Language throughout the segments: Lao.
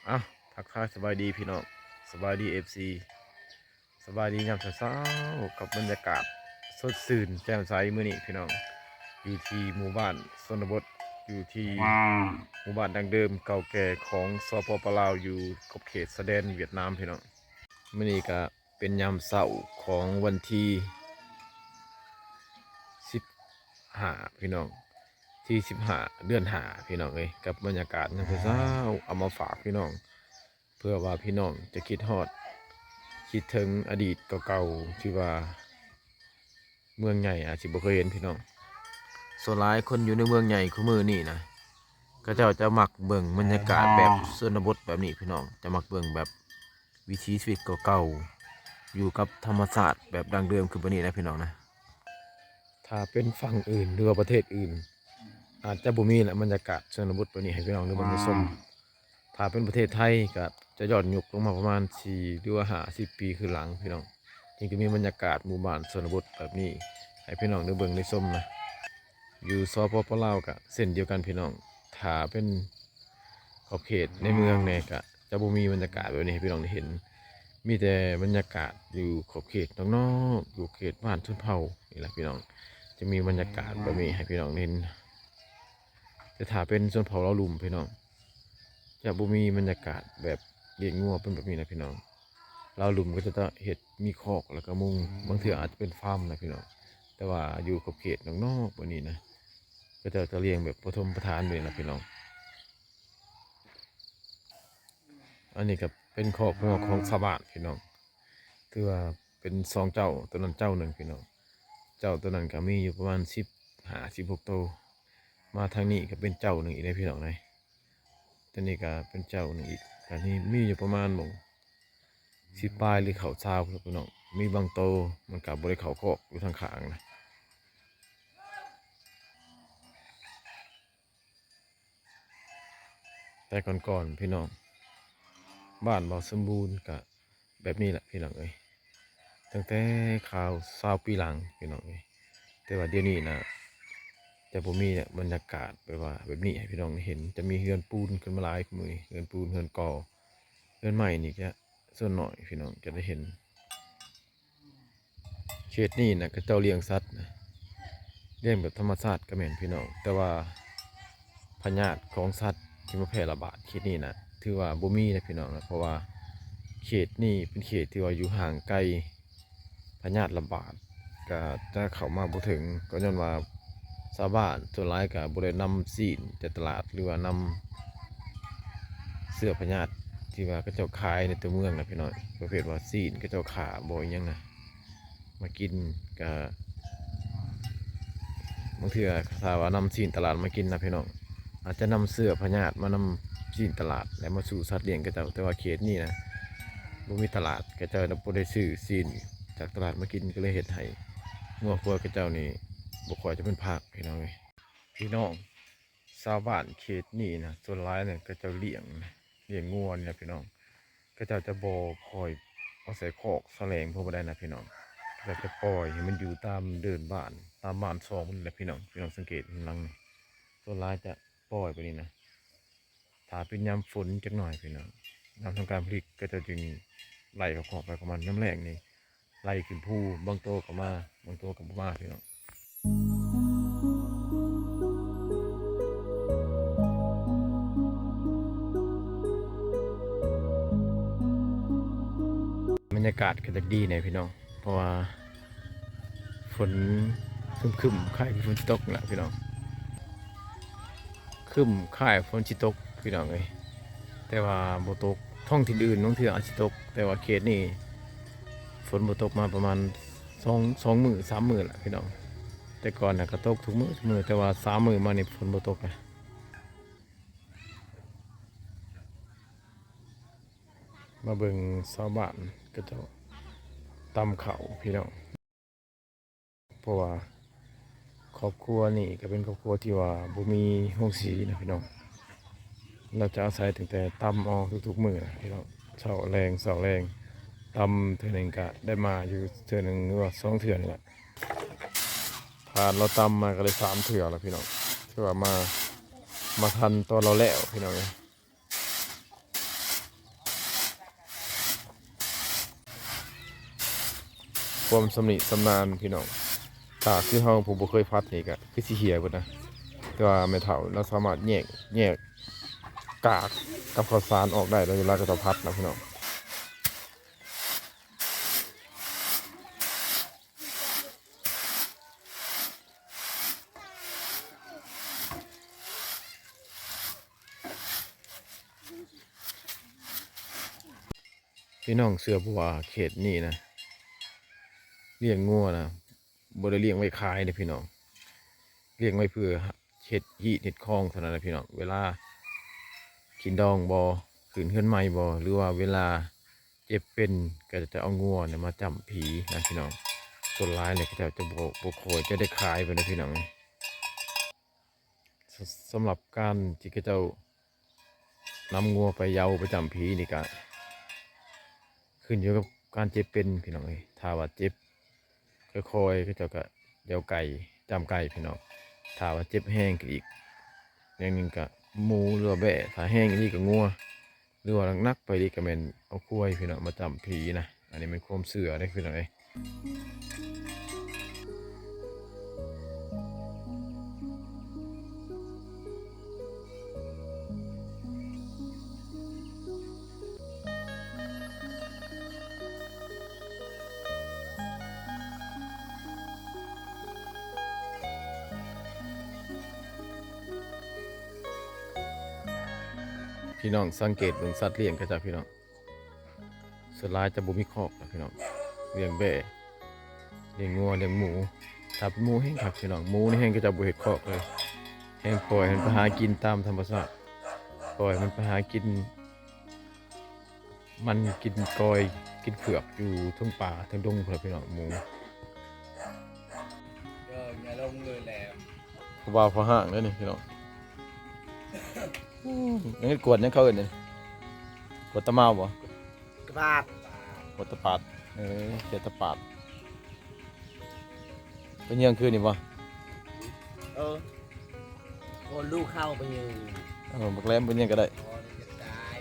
ເອົ້າ ທັກທາຍສະບາຍດີພີ່ນ້ອງ ສະບາຍດີເອັຟຊີ ສະບາຍດີຍາມເຊົ້າໆ ກັບບັນຍາກາດສົດຊື່ນແຈ່ມໃສມື້ນີ້ພີ່ນ້ອງ ຢູ່ທີ່ໝູ່ບ້ານຊົນນະບົດ ຢູ່ທີ່ໝູ່ບ້ານດັ້ງເດີມເກົ່າແກ່ຂອງ ສປປ ລາວ ຢູ່ຂອບເຂດຊາຍແດນຫວຽດນາມພີ່ນ້ອງ. ມື້ນີ້ກະເປັນຍາມເຊົ້າຂອງວັນທີສິບຫ້າພີ່ນ້ອງ ທີສິບຫ້າ ເດືອນຫ້າພີ່ນ້ອງເອີຍ ກັບບັນຍາກາດຍາມເຊົ້າໆ ເອົາມາຝາກພີ່ນ້ອງ ເພື່ອວ່າພີ່ນ້ອງຈະຄິດຮອດ ຄິດເຖິງອະດີດເກົ່າໆ ທີ່ວ່າເມືອງໃຫຍ່ອາດຊິບໍ່ເຄີຍເຫັນພີ່ນ້ອງ. ສ່ວນຫຼາຍຄົນຢູ່ໃນເມືອງໃຫຍ່ຄູ່ມື້ນີ້ນະ ເຂົາເຈົ້າຈະມັກເບິ່ງບັນຍາກາດແບບຊົນນະບົດແບບນີ້ພີ່ນ້ອງ ຈະມັກເບິ່ງແບບ ວິຖີຊີວິດເກົ່າໆ ຢູ່ກັບທຳມະຊາດແບບດັ້ງເດີມຄືບາດນີ້ນະພີ່ນ້ອງນະ. ຖ້າເປັນຝັ່ງອື່ນ ຫຼືວ່າປະເທດອື່ນ ອາດຈະບໍ່ມີລະບັນຍາກາດຊົນນະບົດແບບນີ້ໃຫ້ພີ່ນ້ອງໄດ້ເບິ່ງໄດ້ຊົມ. ຖ້າເປັນປະເທດໄທກະຈະຍ້ອນຍຸກລົງມາປະມານສີ່ ຫຼືວ່າຫ້າສິບປີຄືນຫຼັງພີ່ນ້ອງ ຈຶ່ງຈະມີບັນຍາກາດໝູ່ບ້ານຊົນນະບົດແບບນີ້ໃຫ້ພີ່ນ້ອງໄດ້ເບິ່ງໄດ້ຊົມນະ. ຢູ່ ສປປ ລາວ ກະເຊັ່ນດຽວກັນພີ່ນ້ອງ ຖ້າເປັນຂອບເຂດໃນເມືອງແດ່ກະຈະບໍ່ມີບັນຍາກາດແບບນີ້ໃຫ້ພີ່ນ້ອງໄດ້ເຫັນ ມີແຕ່ບັນຍາກາດຢູ່ຂອບເຂດນອກໆ ຢູ່ເຂດບ້ານຊົນເຜົ່ານີ້ລະພີ່ນ້ອງ ຈະມີບັນຍາກາດແບບນີ້ໃຫ້ພີ່ນ້ອງເຫັນ. ແຕ່ຖ້າເປັນຊົນເຜົ່າລາວລຸ່ມພີ່ນ້ອງ ຈະບໍ່ມີບັນຍາກາດແບບລ້ຽງງົວເປັນແບບນີ້ນະພີ່ນ້ອງ. ລາວລຸ່ມເຂົາເຈົ້າຈະເຮັດມີຄອກ ແລ້ວກະມຸງ ບາງເທື່ອອາດຈະເປັນຟາມນະພີ່ນ້ອງ ແຕ່ວ່າຢູ່ຂອບເຂດນອກໆແບບນີ້ນະ ເຂົາເຈົ້າຈະລ້ຽງແບບປະຖົມປະຖານແບບນີ້ນະພີ່ນ້ອງ. ອັນນີ້ກະເປັນຄອກງົວຂອງຊາວບ້ານພີ່ນ້ອງ ຖືວ່າເປັນສອງເຈົ້າ ໂຕນັ້ນເຈົ້າໜຶ່ງພີ່ນ້ອງ ເຈົ້າໂຕນັ້ນກະມີຢູ່ປະມານສິບຫ້າ ສິບຫົກໂຕ ມາທາງນີ້ກະເປັນເຈົ້າໜຶ່ງອີກເດ້ພີ່ນ້ອງເອີຍ. ໂຕນີ້ກະເປັນເຈົ້າໜຶ່ງອີກ ກະມີ ມີຢູ່ປະມານໝ່ອງສິບປາຍ ຫຼືເຂົ້າຊາວພຸ້ນແຫຼະພີ່ນ້ອງ. ມີບາງໂຕມັນກະບໍ່ໄດ້ເຂົ້າຄອກ ຢູ່ທາງຂ້າງນະ. ແຕ່ກ່ອນໆ ພີ່ນ້ອງ ບ້ານເບົາສົມບູນກະແບບນີ້ແຫຼະພີ່ນ້ອງເອີຍ ຕັ້ງແຕ່ຄາວຊາວປີຫຼັງພີ່ນ້ອງເອີຍ. ແຕ່ວ່າດຽວນີ້ນະ ຈະບໍ່ມີແຫຼະບັນຍາກາດແບບວ່າແບບນີ້ໃຫ້ພີ່ນ້ອງໄດ້ເຫັນ ຈະມີເຮືອນປູນຂຶ້ນມາຫຼາຍມື້ນີ້ ເຮືອນປູນ ເຮືອນກໍ່ ເຮືອນໄມ້ນີ້ຈະສ່ວນໜ້ອຍພີ່ນ້ອງຈະໄດ້ເຫັນ. ເຂດນີ້ນະ ເຂົາເຈົ້າລ້ຽງສັດນະ ລ້ຽງແບບທຳມະຊາດກະແມ່ນພີ່ນ້ອງ ແຕ່ວ່າພະຍາດຂອງສັດທີ່ມາແຜ່ລະບາດເຂດນີ້ນະ ຖືວ່າບໍ່ມີນະພີ່ນ້ອງນະ ເພາະວ່າເຂດນີ້ເປັນເຂດທີ່ວ່າຢູ່ຫ່າງໄກ ພະຍາດລະບາດກະຈະເຂົ້າມາບໍ່ເຖິງ ກໍຍ້ອນວ່າຊາວບ້ານສ່ວນຫຼາຍກະບໍ່ໄດ້ນຳຊີ້ນຈາກຕະຫຼາດ ຫຼືວ່ານຳເຊື້ອພະຍາດທີ່ວ່າເຂົາເຈົ້າຂາຍໃນຕົວເມືອງນະພີ່ນ້ອງ ປະເພດວ່າຊີ້ນເຂົາເຈົ້າຂ້າບໍ່ອີ່ຫຍັງນະ ມາກິນກະ ບາງເທື່ອຖ້າວ່ານຳຊີ້ນຕະຫຼາດມາກິນນະພີ່ນ້ອງ ອາດຈະນຳເຊື້ອພະຍາດມານຳຊີ້ນຕະຫຼາດ ແລະມາສູ່ສັດລ້ຽງເຂົາເຈົ້າ. ແຕ່ວ່າເຂດນີ້ນະ ບໍ່ມີຕະຫຼາດ ເຂົາເຈົ້າບໍ່ໄດ້ຊື້ຊີ້ນຈາກຕະຫຼາດມາກິນ ກໍເລີຍເຮັດໃຫ້ງົວຄວາຍເຂົາເຈົ້ານີ້ບໍ່ຄ່ອຍຈະເປັນພາກພີ່ນ້ອງເອີຍ. ພີ່ນ້ອງ ຊາວບ້ານເຂດນີ້ນະ ສ່ວນຫຼາຍນະ ເຂົາເຈົ້າລ້ຽງ ລ້ຽງງົວນີ້ນະພີ່ນ້ອງ ເຂົາເຈົ້າຈະບໍ່ຄ່ອຍເອົາໃສ່ຄອກສະແຫຼງພວກບໍ່ໄດ້ນະພີ່ນ້ອງ ເຂົາເຈົ້າຈະປ່ອຍໃຫ້ມັນຢູ່ຕາມເດີ່ນບ້ານ ຕາມບ້ານຊ່ອງມັນແຫຼະພີ່ນ້ອງ. ພີ່ນ້ອງສັງເກດຫຼັງນີ້ ສ່ວນຫຼາຍຈະປ່ອຍໄປນີ້ນະ. ຖ້າເປັນຍາມຝົນຈັກໜ້ອຍພີ່ນ້ອງ ຍາມທຳການຜະລິດ ເຂົາເຈົ້າຈຶ່ງໄລ່ເຂົ້າຄອກໄປຂອງມັນ. ຍາມແລ້ງນີ້ ໄລ່ຂຶ້ນພູ ບາງໂຕກໍມາ ບາງໂຕກໍບໍ່ມາພີ່ນ້ອງ. ບັນຍາກາດກໍຈະດີແດ່ພີ່ນ້ອງ ເພາະວ່າຝົນຄຶ້ມໆ ຄ້າຍຄືຝົນຊິຕົກແຫຼະພີ່ນ້ອງ. ຄຶ້ມຄ້າຍຝົນຊິຕົກພີ່ນ້ອງເອີຍ ແຕ່ວ່າບໍ່ຕົກ. ທ້ອງຖິ່ນອື່ນບາງເທື່ອອາດຊິຕົກ ແຕ່ວ່າເຂດນີ້ຝົນບໍ່ຕົກມາປະມານສອງ ສອງມື້ສາມມື້ລະພີ່ນ້ອງ. ແຕ່ກ່ອນນະກໍຕົກທຸກມື້ທຸກມື້ ແຕ່ວ່າສາມມື້ມານີ້ຝົນບໍ່ຕົກນະ. ມາເບິ່ງຊາວບ້ານເຂົາເຈົ້າຕຳເຂົ້າພີ່ນ້ອງ. ເພາະວ່າຄອບຄົວນີ້ກໍເປັນຄອບຄົວທີ່ວ່າບໍ່ມີໂຮງສີນະພີ່ນ້ອງ. ລາວຈະອາໄສຕັ້ງແຕ່ຕຳເອົາທຸກໆມື້ນະພີ່ນ້ອງ ເຊົ້າແລງ ເຊົ້າແລງ ຕຳເທື່ອໜຶ່ງກະໄດ້ມາຢູ່ເທື່ອໜຶ່ງ ຫຼືວ່າສອງເທື່ອນີ້ແຫຼະ. ຜ່ານລາວຕຳມາກໍໄດ້ສາມເທື່ອລະພີ່ນ້ອງ ຖືວ່າມາ ມາທັນຕອນລາວແລ້ວພີ່ນ້ອງເອີຍ. ຄວາມຊຳນິຊຳນານພີ່ນ້ອງ ຖ້າຄືເຮົາຜູ້ບໍ່ເຄີຍຜັດນີ້ກະຄືຊິເຫ່ຍເບິດນະ ແຕ່ວ່າແມ່ເຖົ້າລາວສາມາດແຍກ ແຍກກາກກັບເຂົ້າສານອອກໄດ້ ແລ້ວເວລາເຂົາເຈົ້າຜັດນະພີ່ນ້ອງ. ພີ່ນ້ອງເຊື່ອບໍ່ວ່າເຂດນີ້ນະ ລ້ຽງງົວນະ ບໍ່ໄດ້ລ້ຽງໄວ້ຂາຍເດ້ພີ່ນ້ອງ ລ້ຽງໄວ້ເພື່ອເຮັດຮີດເຮັດຄອງເທົ່ານັ້ນນະພີ່ນ້ອງ. ເວລາກິນດອງບໍ່ ຂຶ້ນເຮືອນໃໝ່ບໍ່ ຫຼືວ່າເວລາເຈັບເປັນ ກໍຈະເອົາງົວນະມາຈ້ຳຜີນະພີ່ນ້ອງ. ສ່ວນຫຼາຍແລ້ວເຂົາເຈົ້າຈະບໍ່ ບໍ່ຄ່ອຍຈະໄດ້ຂາຍປານໃດພີ່ນ້ອງ. ສ- ສຳລັບການທີ່ເຂົາເຈົ້ານຳງົວໄປເຍົາໄປຈ້ຳຜີນີ້ກະຂຶ້ນຢູ່ກັບການເຈັບເປັນພີ່ນ້ອງເອີຍ. ຖ້າວ່າເຈັບຄ່ອຍໆ ເຂົາເຈົ້າກະເຍົາໄກ່ ຈ້ຳໄກ່ພີ່ນ້ອງ. ຖ້າວ່າເຈັບແຮງຂຶ້ນອີກ ຢ່າງໜຶ່ງກະໝູ ຫຼືວ່າແບ້ ຖ້າແຮງອີ່ຫຼີກະງົວ ຫຼືວ່າໜັກໆໄປອີ່ຫຼີກະແມ່ນເອົາຄວາຍພີ່ນ້ອງມາຈ້ຳຜີນະ. ອັນນີ້ແມ່ນຄວາມເຊື່ອເດ້ພີ່ນ້ອງເອີຍ. ພີ່ນ້ອງສັງເກດເບິ່ງສັດລ້ຽງເຂົາເຈົ້າພີ່ນ້ອງ ສ່ວນຫຼາຍຈະບໍ່ມີຄອກນະພີ່ນ້ອງ ລ້ຽງແບ້ ລ້ຽງງົວ ລ້ຽງໝູ. ຖ້າເປັນໝູແຮງຄັກພີ່ນ້ອງ ໝູນີ້ແຮງເຂົາເຈົ້າບໍ່ເຮັດຄອກເລີຍ ແຮງປ່ອຍໃຫ້ມັນໄປຫາກິນຕາມທຳມະຊາດ ປ່ອຍໃຫ້ມັນໄປຫາກິນ ມັນກິນກ້ອຍກິນເຜືອກຢູ່ເທິງປ່າເທິງດົງພຸ້ນລະພີ່ນ້ອງ ໝູ. ເອີ ຢ່າລົງເລີຍແຫຼມ ຜູ້ບ່າວພໍ່ຮ້າງເດ້ນີ້ພີ່ນ້ອງ. ອືມ ອັນນີ້ກວດຫຍັງເຂົາເອີ້ນນີ້ ກວດຕາມາວບໍ່? ຕະປາດ ກວດຕະປາດ ເອີ ເຂດຕະປາດ. ໄປເຫຍື່ອງຄືນນີ້ບໍ່? ເອີ ໂອ ລູກເຂົ້າໄປເຫຍື່ອງ ເອີ ບັກແຫຼມໄປເຫຍື່ອງກໍໄດ້ ໂອ ຈະຕາຍ.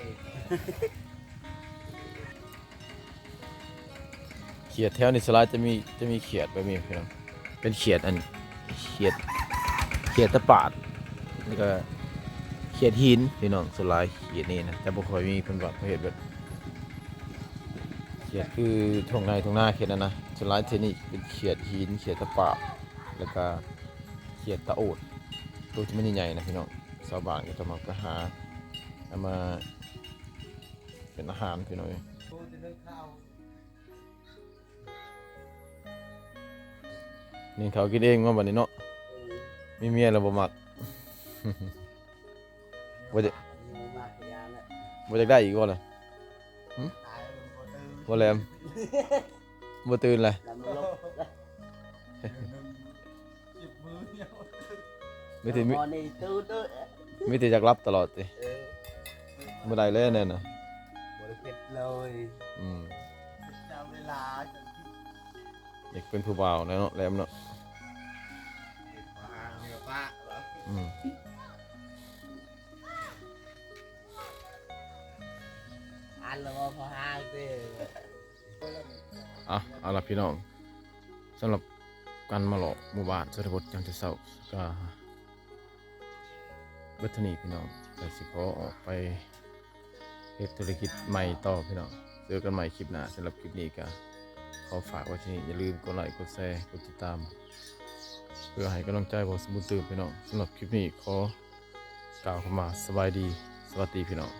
ຂຽດແຖວນີ້ສ່ວນຫຼາຍຈະມີ ຈະມີຂຽດແບບນີ້ພີ່ນ້ອງ ເປັນຂຽດອັນ ຂຽດ ຂຽດຕະປາດ ແລ້ວກໍຂຽດຫີນພີ່ນ້ອງ. ສ່ວນຫຼາຍຂຽດນີ້ນະ ຈະບໍ່ຄ່ອຍມີ ເພິ່ນວ່າເຂົາເຮັດແບບ ຂຽດຄືທົ່ງໄຮ່ທົ່ງນາຂຽດນັ້ນນະ ສ່ວນຫຼາຍເທື່ອນີ້ເປັນຂຽດຫີນ ຂຽດຕະປາດ ແລ້ວກະຂຽດຕະໂອດ ໂຕທີ່ມັນໃຫຍ່ໆນະພີ່ນ້ອງ. ຊາວບ້ານກໍຈະມັກໄປຫາ ເອົາມາເປັນອາຫານພີ່ນ້ອງເອີຍ. ໜຶ້ງເຂົ້າກິນເອງເນາະບັດນີ້ເນາະ ມີເມຍແລ້ວບໍ່ມັກ ບໍ່ຢາກ ບໍ່ຢາກໄດ້ອີກບໍ່ລະ? ຫຶ? ບໍ່ແຫຼມ ບໍ່ຕື່ນລະ ມີແຕ່ ມີ ມີແຕ່ຢາກຫຼັບຕະຫຼອດຕິ ເອີ ບໍ່ໄດ້ແລ້ວແນວນັ້ນນະ ບໍ່ໄດ້ເຮັດເລີຍ ອືມ ເວລາ ຢາກເປັນຜູ້ບ່າວແຫຼະເນາະ ແຫຼມເນາະ ເຮັດບ່າວເນຍປະເນາະ ອືມ ອັນລະບໍ່ພໍຫາງຕິ. ເອົາ ເອົາລະພີ່ນ້ອງ ສຳລັບການມາເລາະໝູ່ບ້ານຊົນນະບົດຍາມເຊົ້າໆ ກະເບິດເທົ່ານີ້ພີ່ນ້ອງ ກະຊິຂໍອອກໄປເຮັດທຸລະກິດໃໝ່ຕໍ່ພີ່ນ້ອງ ເຈີກັນໃໝ່ຄລິບໜ້າ. ສຳລັບຄລິບນີ້ກະຂໍຝາກໄວ້ເທົ່ານີ້ ຢ່າລືມກົດໄລ ກົດແຊ ກົດຕິດຕາມ ເພື່ອໃຫ້ກຳລັງໃຈບ່າວສົມບູນຕື່ມພີ່ນ້ອງ. ສຳລັບຄລິບນີ້ຂໍກ່າວຄຳວ່າສະບາຍດີ ສະຫວັດດີພີ່ນ້ອງ.